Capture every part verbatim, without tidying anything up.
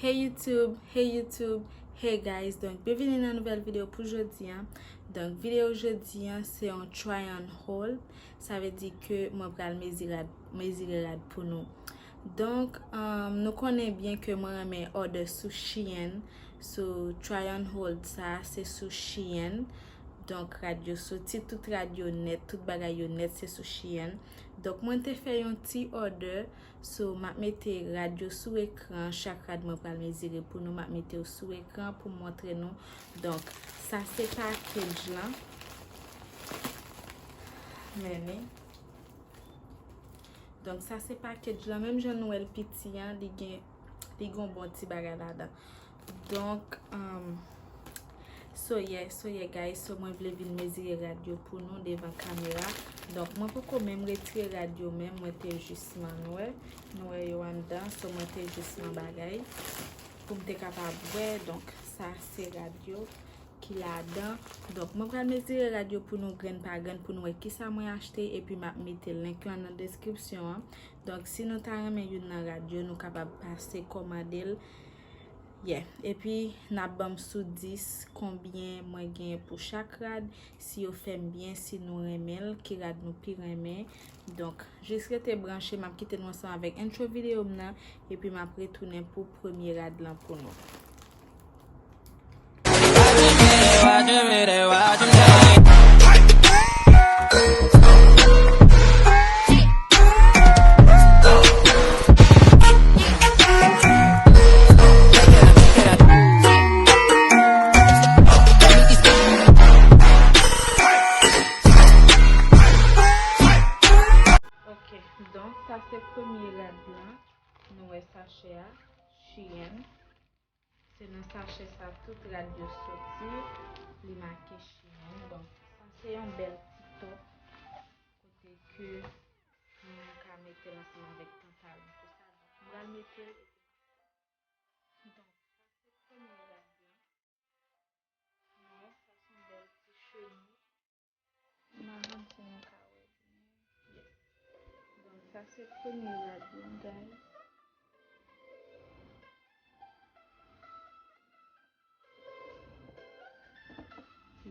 Hey YouTube, hey YouTube, hey guys. Donk, byenvini nan nouvèl videyo pou jodi a. Donk, videyo jodi a se yon try on haul. Sa vle di ke mwen pral mezire rad, mezire rad pou nou. Donk, um, nou konnen byen ke mwen renmen order sou Shein. So, try on haul sa, se sou Shein. Donk, rad yo soti, tout rad yo nèt, tout bagay yo nèt, se sou Shein. Donk, mwen te fè yon ti order. So, m ap mete rad yo sou ekran. Chak rad mwen pral mezire pou nou. M ap mete yo sou ekran pou m montre nou. Donk, sa se package lan. Men li. Donk, sa se package lan. Menm jan nou wè l piti an, li gen, li gen yon bon ti bagay ladan. Donk, um, so yeah, so yeah, guys. So, mwen vle vin mezire rad yo pou nou devan kamera. Donk, mwen poko menm retire rad yo menm, mwen te jis nan, nou wè. Nou wè yo anndan, so mwen te jis nan bagay. Pou m te kapab wè, donk, sa se rad yo ki ladan. Donk, mwen pral mezire rad yo pou nou grenn pa grenn, pou nou wè kisa mwen achte, epi m ap mete link lan nan deskripsyon an. Donk, si nou ta renmen youn nan rad yo, nou kapab pase kòmande l. Yeah. Epi, n ap ban m sou dis konbyen mwen genyen pou chak rad, si yo fè m byen, si nou renmen l, ki rad nou pi renmen. Donk, jis rete branche, m ap kite nou ansanm avèk intro videyo m nan, epi m ap retounen pou premye rad lan pou nou. Ok, donk sa se premye rad lan. Nou wè sachè a, Shein. Se nan sachè sa tout rad yo soti, li make Shein. Donk, sa se yon bèl ti top kote ke moun ka mete l ansanm avèk pantalon, tout sa. Donk, m pral mete l epi m ap montre nou. Donk, sa se premye rad lan. Nou wè, sa se yon bèl ti chemiz. M pa konn si nou ka wè byen. Yes. Donk, sa se premye rad lan, guys.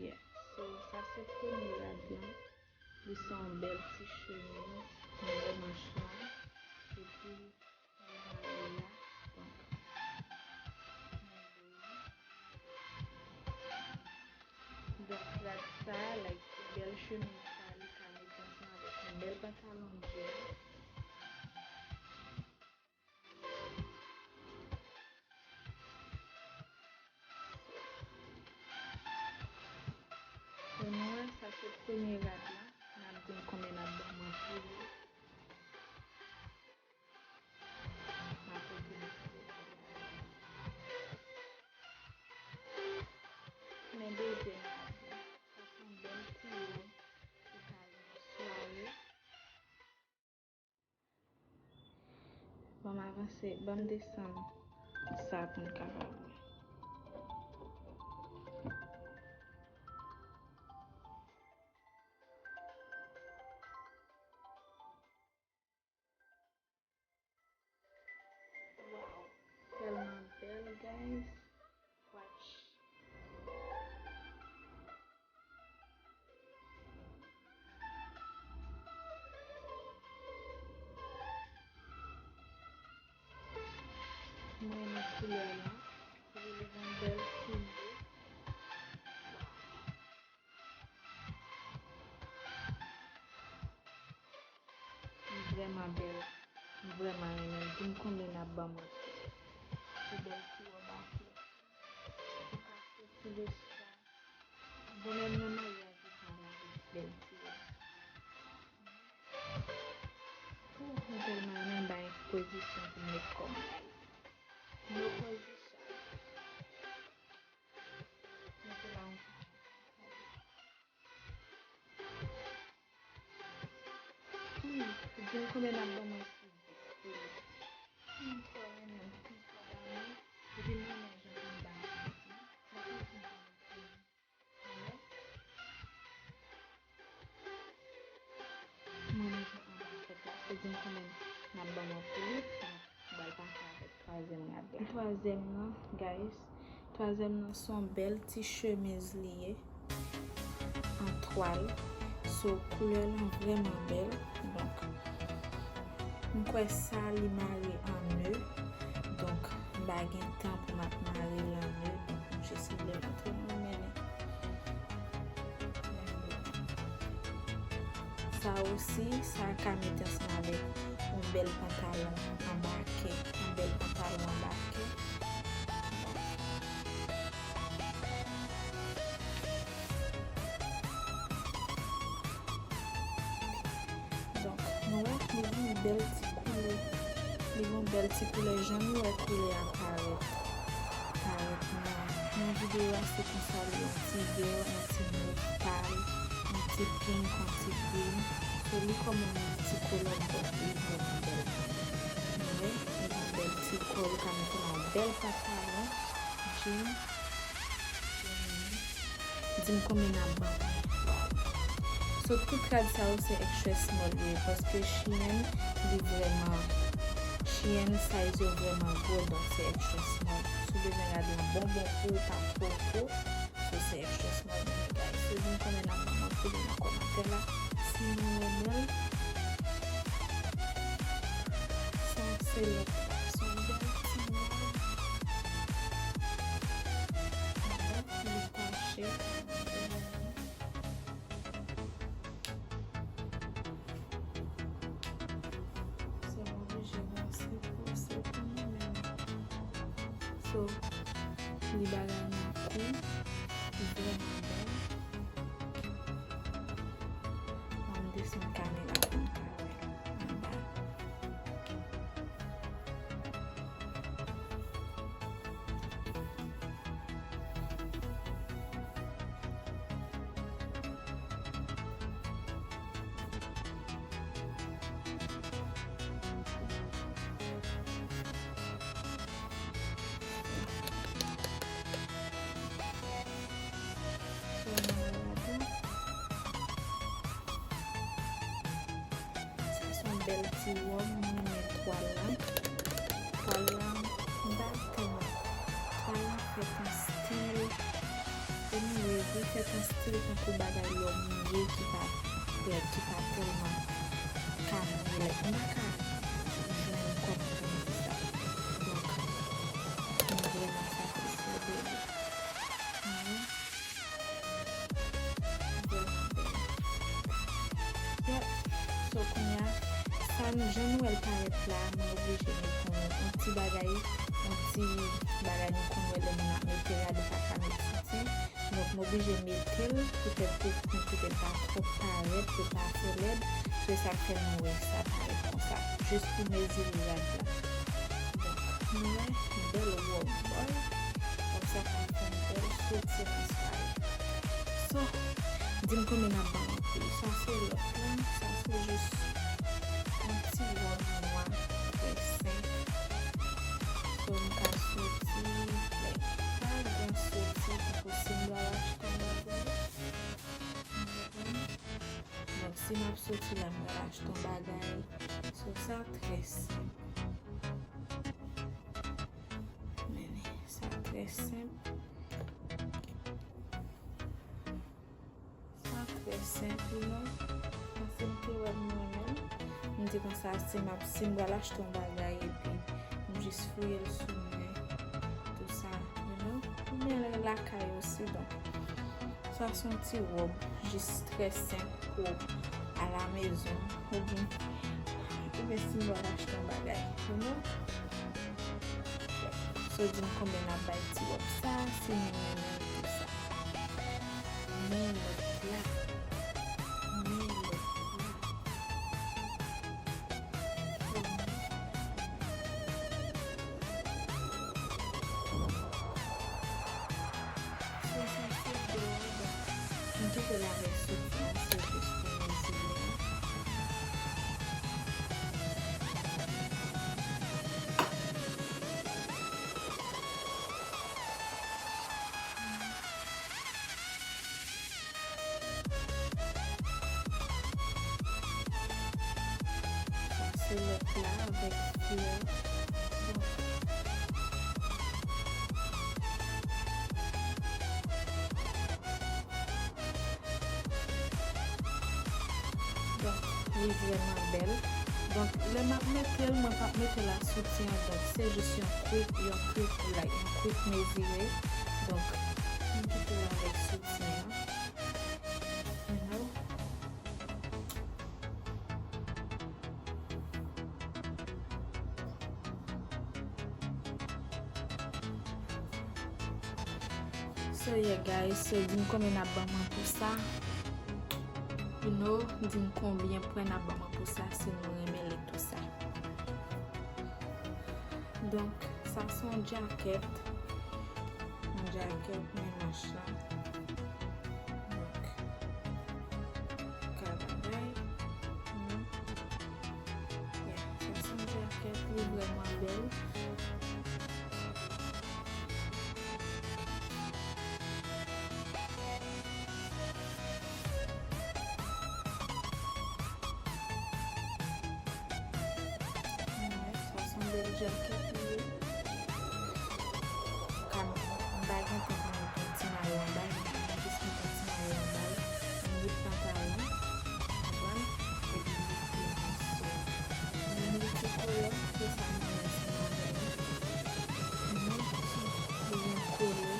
Yeah. So, sa se premye rad lan. Li se yon bèl ti chemiz. Nou wè manch la. Epi, Donk, rad sa, like, bèl chemiz sa, li ka mete ansanm avèk yon bèl pantalon jeans. So, nou wè, sa se premye rad la. N ap di m konbyen n ap ban mwen pou li. M ap retounen sou li. Men dezyèm rad la. Sa se yon bèl ti wòb pou t al nan sware. Ban m avanse, ban m desann sa pou n kapab wè. Wow, tèlman bèl, guys. Watch. Mwen renmen koulè la. Li gen yon bèl ti bou. Li vrèman bèl. M vrèman renmen l. Di m konbyen n ap ban mwen pou li. Pou bèl ti wòb a flè. Pou ka soti le swa. Bon, menm nan maryaj ou ka lage bèl ti wòb. Ooh, mwen tèlman renmen bay pozisyon pou m met kò m. No pozisyon. Mete la yon ti jan. Hmm, di m konbyen n ap ban mwen sou dis pou li. M twò renmen l, m twò damou. Epi m renmen jan anba a santi. Mwen pa konn kòman l fini. Alò, mwen renmen jan anba a fèt la. So di m konbyen n ap ban mwen pou li. M pral pase avèk twazyèm rad la. Twazyèm nan, guys. Twazyèm nan se yon bèl ti chemiz li ye. An twal. So, koulè lan vrèman bèl. Donk, m kwè sa li mare an nè. Donk, m pa gen tan pou m ap mare l an nè. Donk, m jis vle montre nou, mennen. Sa osi, sa ka mete ansanm avèk yon bèl pantalon anbake, yon bèl pantalon anbake. Donk, nou wè, li gen yon bèl ti koulè. Li gen yon bèl ti koulè, jan nou wè koulè a parèt. Parèt nan, nan videyo a, se konsa li, yon ti vè, yon ti mov pal, yon ti pink, yon ti gri. So, li kòm yon ti kolòn, donk, li vrèman bèl. Nou wè, li gen yon bèl ti kòl, ka mete nan yon bèl pantalon, jean. Di m konbyen n ap ban mwen. So, tout rad sa yo se extra small li ye, paske Shein li vrèman, Shein size yo vrèman gwo, donk se extra small. Si w bezwen rad lan bon bon pou ou, pa twò gwo, so se extra small li ye, guys. So, di m konbyen n ap ban mwen, kote nan kòmantè la, si nou renmen l. Sa se lòt la, se yon bèl ti rad. Li tache. So, m oblije ranse pou se pou mwen menm. So, li bagay nan kou, li vrèman bèl. An m desann kamera pou m ka wè anba. Sa se yon bèl ti wòb, mwen renmen twal la. Twal la, m pa tèlman. Twal la fèt an stil. Anyway, li fèt an stil tankou bagay lòm ye ki pa, ki pa tèlman ka mouye. Like, m pa ka jwenn kòman pou m di sa. Donk, m vrèman satisfè de li. Mhm. Vrèman bèl. Yep. So, kounye a, sa, jan nou wè l parèt la, mwen oblije met yon, yon ti bagay, yon ti bagay nou konn wè lè moun ap mete rad, ou pa ka met soutyen. Donk, m oblije mete l, poutèt pou, poutèt pa twòp parèt, pou pa fè lèd. Se sa k fè nou wè sa parèt konsa. Jis pou mezire rad la. Donk, nou wè, bèl wòb bòy. Wòb sa ka fè yon bèl soti nan sware. So, di m konbyen n ap ban mwen pou li. Sa se lòt la, sa se jis yon ti wòb nwa, trè senp. So, m ka soti, like, pa gran soti, tankou si m pral achte yon bagay. Donk, si m ap soti la, m pral achte yon bagay. So, sa trè senp. Men, sa trè senp. Sa trè senp, you know. Paske m te wè l mwen menm. M di konsa, si m ap, si m pral achte yon bagay, epi m jis fouye l sou mwen, tou sa, you know. Oubyen lakay osi, donk. Sa se yon ti wòb, jis trè senp pou alamezon, oubyen, oubyen si m pral achte yon bagay, you know. So, di m konbyen n ap bay ti wòb sa, si nou renmen l tou sa. Men lòt la. Men lòt la. So, sa se de wòb. M kite l avèk soutyen an, se jis pou mezire. Sa se lòt la avèk flè. Bon. Li vrèman bèl. Donk, lè m ap mete l, mwen p ap mete l ak soutyen an. Donk, se jis yon kwit, yon kwit, like, yon kwit mezire. Donk, m kite l avèk soutyen an. You know? So yeah guys, so di m konbyen n ap ban mwen pou sa. You know, di m konbyen pwen n ap ban mwen pou sa si nou renmen l e tou sa. Donk, sa se yon djakèt. Yon djakèt, men manch lan. Donk, ka bagay. Hmm. Yeah, sa se yon djakèt, li vrèman bèl. Sa se yon bèl djakèt li ye. Ka m pa gen tan pou m met yon ti mayo anba l, m jis met yon ti mayo anba l, yon bout pantalon, konprann? Epi m met yon so. Yon miltikolè, se sa m renmen ansanm avè l. Yon ti byen kole.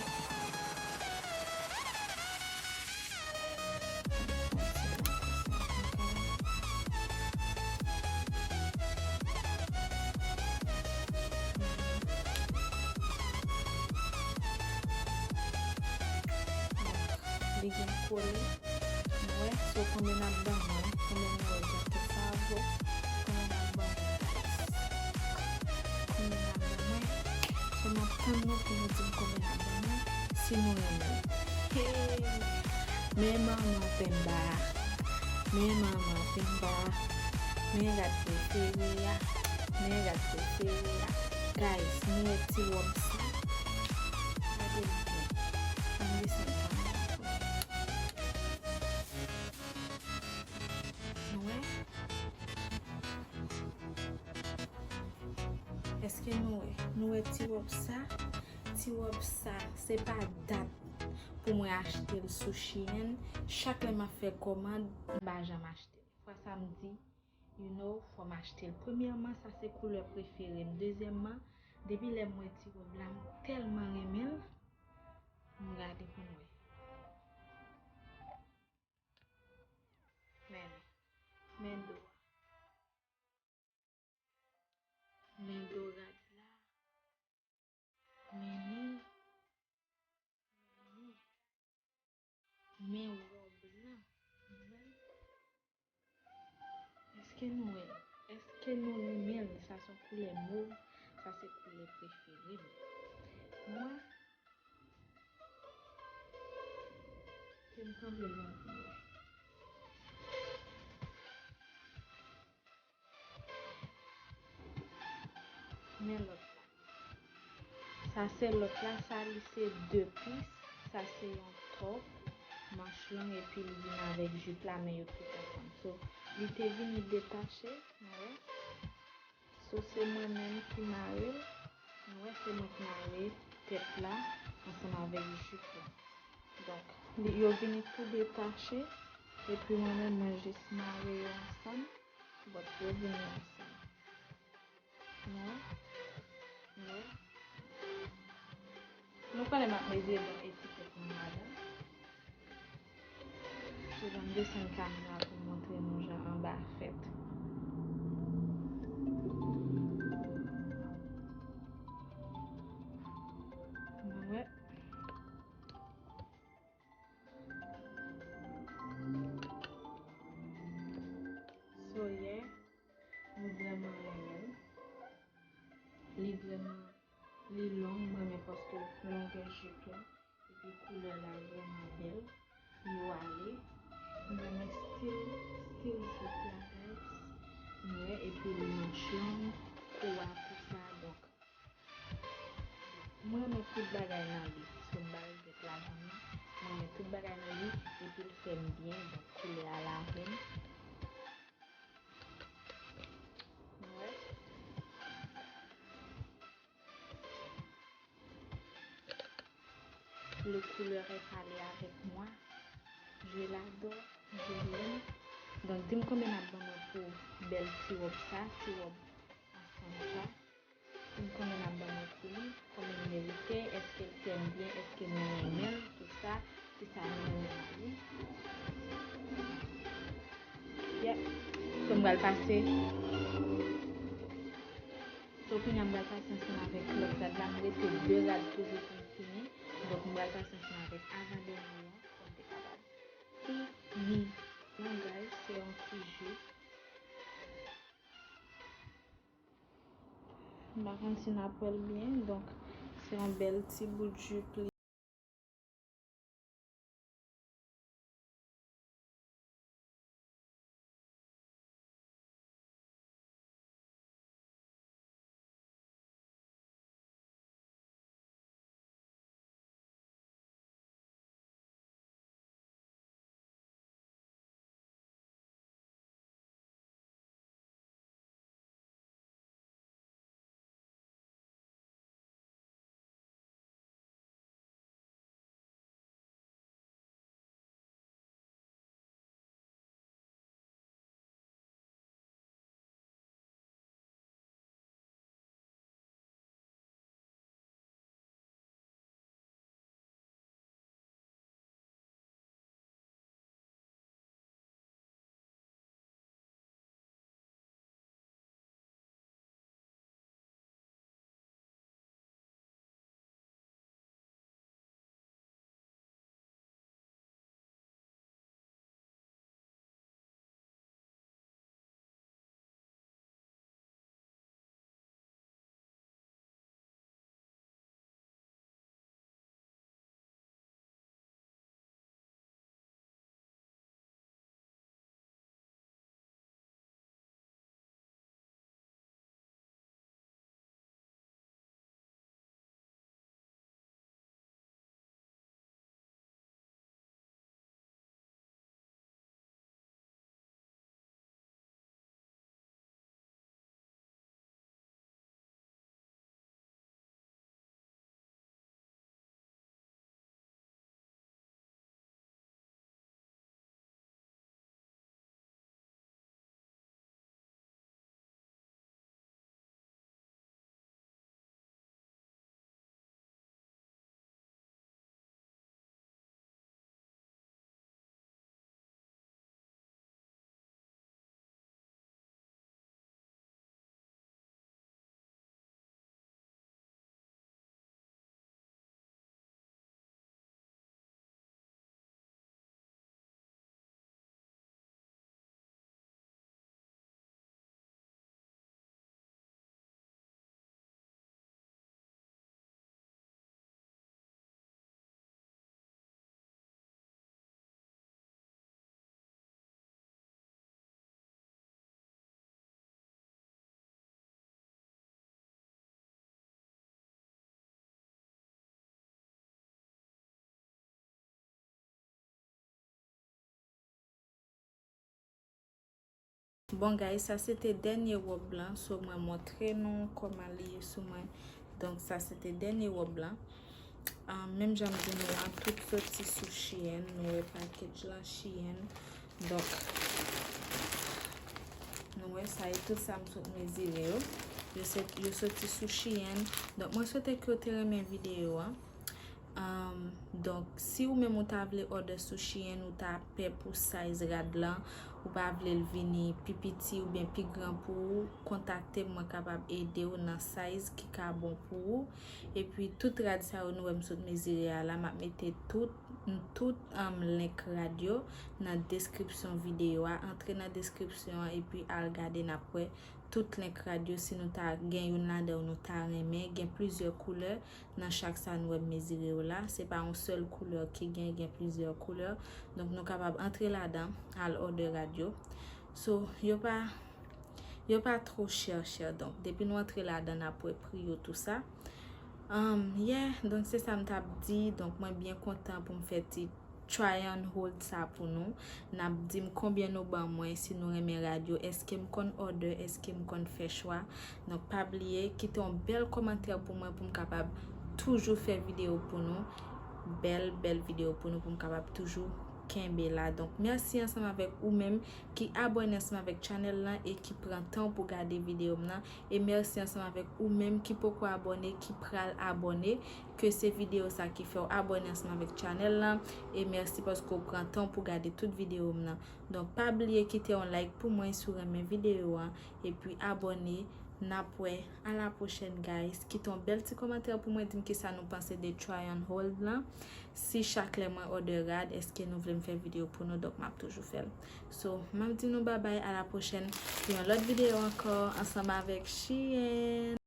Li gen kole. Nou wè, so konbyen n ap ban mwen, konbyen nou wè djakèt sa a vo, konbyen n ap ban mwen, guys. Konbyen n ap ban mwen, so m ap tann nou pou nou di m konbyen n ap ban mwen, si nou renmen l. Hey! Men manman Pemba, men manman Pemba, men rad prefere a, men rad prefere a. Guys, nou wè ti wòb sa? Gade l byen. Ann desann kanmè a pou nou. Nou wè? Èske nou wè? Nou wè ti wòb sa? Ti wòb sa, se pa dat pou mwen achte l sou Shein. Chak lè m ap fè kòmand, m pa janm achte l. Fwa sa m di, you know, fò m achte l. Premyèman, sa se koulè prefere m. Dezyèmman, depi lè m wè ti wòb la, m tèlman renmen l. M gade pou m wè. Men, men do a. Men do rad la. Men li. Men li. Men wòb lan. Ou wè l? Èske nou wè l? Èske nou renmen l? Sa se yon koulè mov. Sa se koulè prefere m. Mwen, ke m kanpe lwen pou mwen. Men lòt la. Sa se lòt la, sa li se de pis. Sa se yon top, manch long, epi li vin avèk jip la, men yo tout ansanm. So, li te vini detache, nou wè. So, se mwen menm ki mare l. Nou wè, se mwen ki mare tèt la ansanm avèk jip la. Donk, li, yo vini tou detache, epi mwen menm, mwen jis mare yo ansanm, but yo vini ansanm. Nou wè? Nou wè? Nou konnen m ap mezire bon etikèt mwen ladan. Sou jan m desann kamera pou m montre nou jan anba a fèt. Nou wè? So, yeah, mwen vrèman renmen l. Li vrèman, li long, mwen renmen paske longè jip la, epi koulè la vrèman bèl, yo ale. Mwen renmen stil, stil jip la, guys. Mwen, epi li manch long, kou a, tou sa, donk. Mwen renmen tout bagay nan li. So, m pa regrèt lajan mwen. Mwen renmen tout bagay nan li, epi l fè m byen, donk koulè a la avè m. Mwen. Le couleur est allé avec moi. Je l'adore, je l'aime. Donk, di m konbyen n ap ban mwen pou bèl ti wòb sa, ti wòb ansanm sa. Di m konbyen n ap ban mwen pou li, konbyen l merite, èske l tèm byen, èske nou renmen l, tout sa, kisa nou renmen nan li. Yep. So, m pral pase. So, kounye a m pral pase ansanm avèk lòt rad la. M rete de rad toujou pou m fini. Donk, m pral pase ansanm avèk avan dènye an, pou m te kapab fini. Non, guys, se yon ti jup. M pa konn si n ap wè l byen, donk, se yon bèl ti bout jup li. Bon, guys, sa se te dènye wòb lan. So, mwen montre nou kòman li ye sou mwen. Donk, sa se te dènye wòb lan. Ah, menm jan m di nou an, tout soti sou Shein. Nou wè package lan Shein. Donk, nou wè sa e tout sa m sot mezire yo. Yo se, yo soti sou Shein. Donk, mwen swete ke w te renmen videyo an. Um, donk, si ou menm ou ta vle order sou Shein, ou ta pè pou size rad lan, ou pa vle l vini pi piti oubyen pi gran pou ou, kontakte m, mwen kapab ede w nan size ki ka bon pou ou. Epi, tout rad sa yo nou wè m sot mezire a la, m ap mete tout, tout, um, link rad yo nan deskripsyon videyo a. Antre nan deskripsyon an epi al gade, n ap wè tout link rad yo, si nou ta gen youn ladan yo nou ta renmen. Gen plizyè koulè nan chak sa nou wè m mezire yo la. Se pa yon sèl koulè ki gen, gen plizyè koulè. Donk, nou kapab antre ladan, al order rad yo. So, yo pa, yo pa twò chè, chè. Donk, depi nou antre ladan, n ap wè pri yo, tou sa. Um, yeah, donk, se sa m t ap di. Donk, mwen byen kontan pou m fè ti try and hold sa pou nou. N ap di m konbyen nou ban mwen, si nou renmen rad yo, èske m konn order, èske m konn fè chwa. Donk, pa bliye, kite yon bèl kòmantè pou mwen, pou m kapab toujou fè videyo pou nou. Bèl, bèl videyo pou nou, pou m kapab toujou kenbe la. Donk, mèsi ansanm avèk ou menm ki abòne ansanm avèk channel lan e ki pran tan pou gade videyo m nan. E mèsi ansanm avèk ou menm ki poko abòne, ki pral abòne, ke se videyo sa ki fè w abòne ansanm avèk channel lan. E mèsi paske w pran tan pou gade tout videyo m nan. Donk, pa bliye kite yon like pou mwen si w renmen videyo an. Epi abòne, n ap wè. A la pwochèn, guys. Kite yon bèl ti kòmantè pou mwen, di m kisa nou panse de try on hold lan. Si chak lè mwen order rad, èske nou vle m fè videyo pou nou? Donk, m ap toujou fè l. So, m ap di nou babay, a la pwochèn pou yon lòt videyo ankò, ansanm avèk Shein.